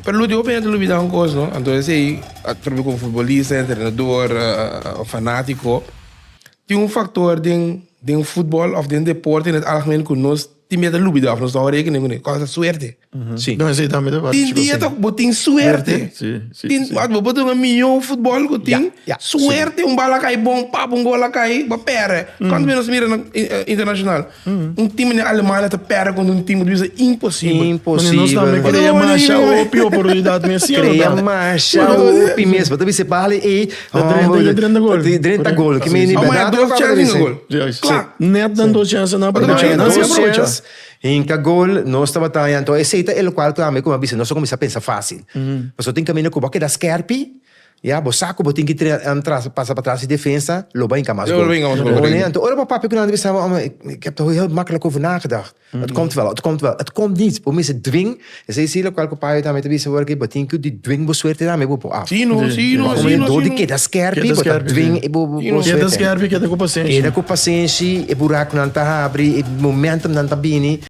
Pero lo di hopi hende lubida un kos, no? Anto esei atrobe komo futbolista, entrenador, fanátiko, tin un faktor den den futbòl òf den deporte in het algemeen ku nos tin miedo lubida òf nos no hou rekening kuné, kos ta suerte. Sí. No, esei tambe ta parti. Tin dia tok bo tin suerte. Sí, sí, Tin, sí. bo por dunga mihó futbòl ku tin. Ja, ja, Suerte, un bala kai bon, pap, un gol a kai, bo pèrdè. Kuantu bes nos mira na internashonal? Un team di Alemania ta pèrdè kontra un team ku ta bisa imposibel. Mane nos tambe Imposibel. krea masha hopi oportunidat mes, sí o no Krea ta? masha hopi mes. Bo ta bisa bali ei. Ta drenta i drenta gol. Drenta gol. Ki meni Awe bèrdat dos lo ku chèns a hinka bisa. gol. Juist. Kla. Nèt nan dos chèns nan aprovecha. Nan si Dos aprovecha. chèns, hinka gol, nos tabata haña. Anto esei ta e lokual tambe ku mi a bisa, nos a kuminsá pensa fásil. Pasobra tin kaminda ku bo a keda skèrpi. Ya, bo sa ku bo tin ki tras, pasa patras di defensa, lo bo hinka mas Lo gol. bo hinka mas gol, Bo correcto. Anto ora bo papia ku nan ta bisa bo, oh, ik heb er heel makkelijk over nagedacht. Het komt wel, het komt wel. Het komt niet. Bo mester dwing, esei si lokual ku Payo tambe ta bisa awor aki, bo tin ku di dwing bo suerte tambe bo por af. Si no, si no, Bo si no, dor si di no. keda skerpi, Keda bo ta skerpi, dwing si. e bo Si no. Keda suerte. skerpi, keda ku pasenshi. Keda ku pasenshi, e burakunan ta habri, e momentumnan ta bini.